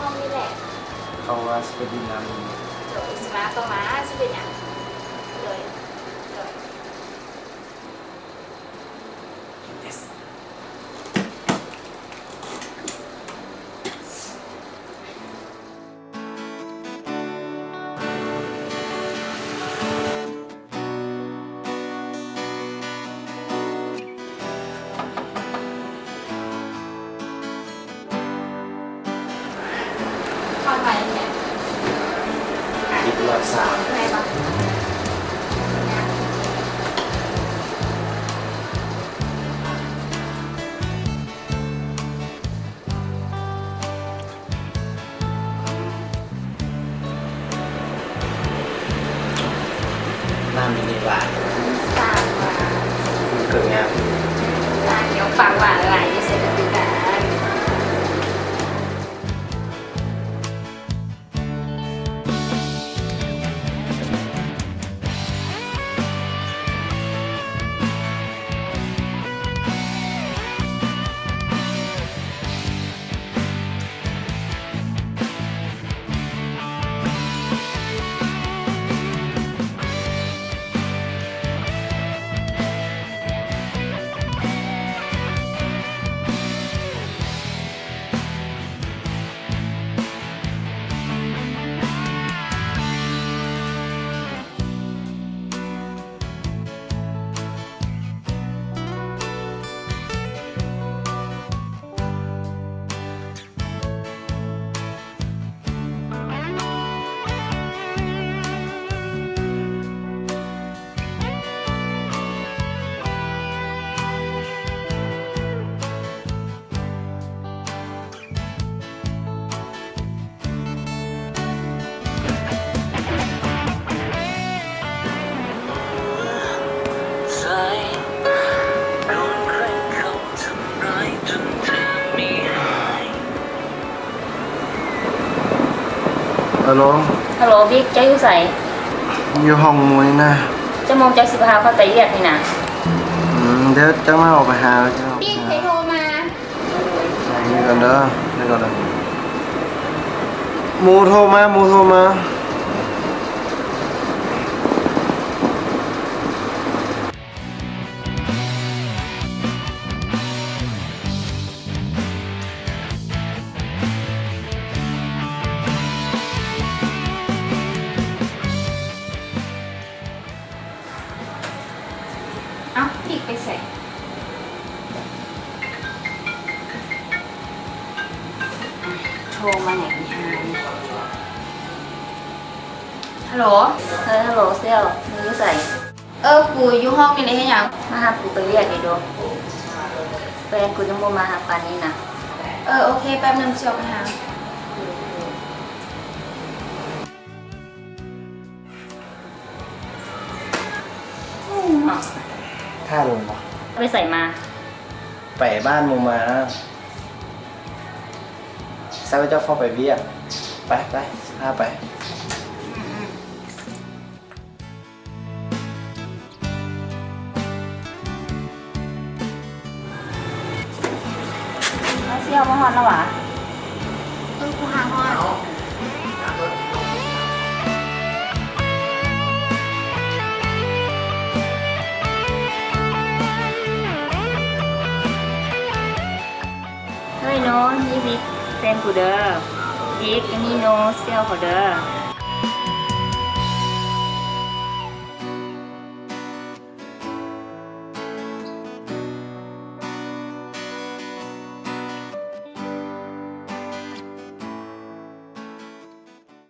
ຫ້ອງນີ້ແຫຼະ. ເຂົາວ່າຊິໄປດິນນ້ຳ. ໂດຍ ຊິມາກໍມາ ຊິເປັນຫຍັງ. ໂດຍ ໂດຍ. ຮອດໄວແທ້. ສິບຮອດຊາວ. ເມື່ອຍບໍ່? ນ້ຳຢູ່ນີ້ຫວານ. ສ້າງວ່າ ເກີດຫຍັງ? ສ້າງຫຍັງ ປາກຫວານຫຼາຍຢູ່ໃສກໍຄືກັນ. ຮາໂຫຼ ຮາໂຫຼ ບິກ ເຈົ້າຢູ່ໃສ? ຢູ່ຫ້ອງໝູ່ນີ້ນະ. ຈັກໂມງເຈົ້າຊິພາຂ້ອຍໄປວຽກນີ້ນະ? ອືມ ດຽວຈັກໜ້ອຍອອກໄປຫາ. ບິກ ໃຜໂທມາ? ນີ້ກ່ອນເດີ ນີ້ກ່ອນເດີ. ໝູ່ໂທມາ ໝູ່ໂທມາ. ເອົ້າ ພິກໄປໃສ? ໂທມາຫຍັງອີ່ຫ່ານີ້? ຮາໂຫຼ. ເອີ ຮາໂຫຼ ຊຽວ ມຶງຢູ່ໃສ? ເອີ ກູຢູ່ຫ້ອງນີ້ແຫຼະ. ເຮັດຫຍັງ? ມາຮັບກູໄປວຽກນີ້ດູ. ແຟນກູຍັງບໍ່ມາຫາປານນີ້ນະ. ເອີ ໂອເຄ ແປັບໜຶ່ງ ຊິອອກໄປຫາ. ຖ້າລົງບໍ່? ໄປໃສມາ? ໄປບ້ານໝູ່ມາ. ຊາວເຈົ້າຟ້າວໄປວຽກ. ໄປ ໄປ ພາໄປ. ອືມ ອືມ. ເອົາ ຊຽວມາຮອດແລ້ວຫວາ? ເອີ ກູຫາຮອດ. ເຮີ້ຍ ໂນ ນີ້ບິກ ແຟນກູເດີ. ບິກ ອັນນີ້ໂນ ຊຽວເຂົາເດີ.